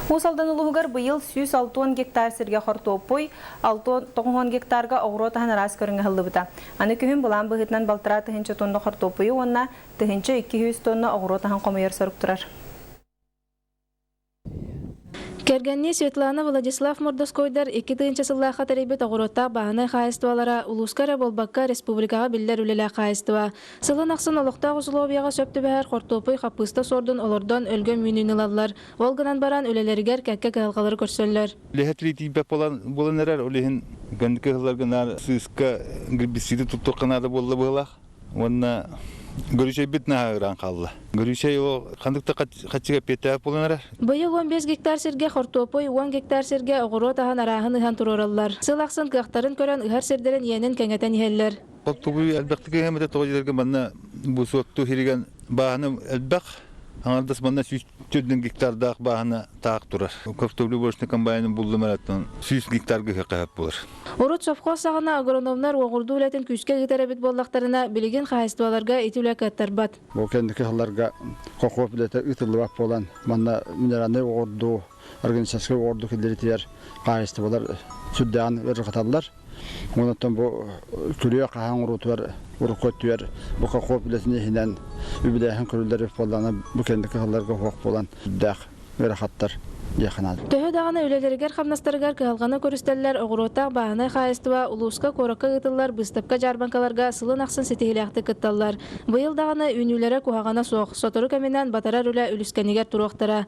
Уус Алдан улууһугар быйыл 160 гектар сиргэ хортуоппуй, 69 гектарга оҕуруот аһын араас көрүҥэ ыһыллыбыта. Аны күһүн былаан быһыытынан балтараа тыһыынча тонна хортуоппуйу уонна 1200 тонна оҕуруот аһын хомуйар сорук турар. Кэргэннии Светлана Владислав Мордоскойдар 2000 сыллаахха тэрийбит оҕуруоттаах бааһынай хаһаайыстыбалара улууска эрэ буолбакка республикаҕа биллэр үлэлээх хаһаайыстыба. Сылын ахсын олохтоох усулуобуйаҕа сөп түбэһэр хортуоппуй хаппыыста суордун олордон өлгөм үүнүүнү ылаллар. Ол гынан баран үлэлэригэр кэккэ кыһалҕалары көрсөллөр. Үлэһит тиийбэт буолан буолан эрэр, ол иһин кэнники сылларга наар сыыска гербициди туттуохха наада буолла быһыылаах. Уонна Гөрүчэйбит наһаа ыраан хаалла. Гөрүчэй ол ханнык да хаччыга эппиэттээх буолан эрэр. Быйыл 15 гектар сиргэ хортуоппуй, 10 гектар сиргэ оҕуруот аһын арааһын ыһан туруораллар. Сыл ахсын кыахтарын көрөн ыһар сирдэрин иэнин кэҥэтэн иһэллэр. Оттугуй элбэхтик ыһамыта тоҕо диэргэ манна бу суотту хиригэн бааһына элбэх. Аҥардас манна 104 гектардаах бааһына таах турар. Көптөглү комбайнын буллум эрэ 100 гектарга ыһыахха буолар. Урут совхоз саҕана агрономнар уоҕурдуу үлэтин күүскэ ыытар эбит буоллахтарына, билигин хаһаайыстыбаларга ити үлэ кыаттарбат. Бу кэнники сылларга колхоз үлэтэ ыытыллыбат буолан, манна минеральнай уоҕурдуу, органическай уоҕурдуу киллэритигэр хаһаайыстыбалар сүрдээҕин ыарырҕаталлар. Онон бу күрүө хаһан оҥоруутугар урукку өттүгэр бу колхоз үлэтин иһинэн үбүлээһин көрүллэр буоллаҕына, бу кэнники сылларга суох буолан сүрдээх ыарахаттар диэххэ наада. Төһө даҕаны үлэлэригэр-хамнастарыгар кыһалҕаны көрүстэллэр, оҕуруоттаах бааһынай хаһаайыстыба улууска, куоракка ыытыллар быыстапка-дьаарбаҥкаларга сылын ахсын ситиһиилээхтик кытталлар. Быйыл даҕаны үүнүүлэрэ куһаҕана суох, сотору кэминэн батарар үлэ үлүскэнигэр туруохтара.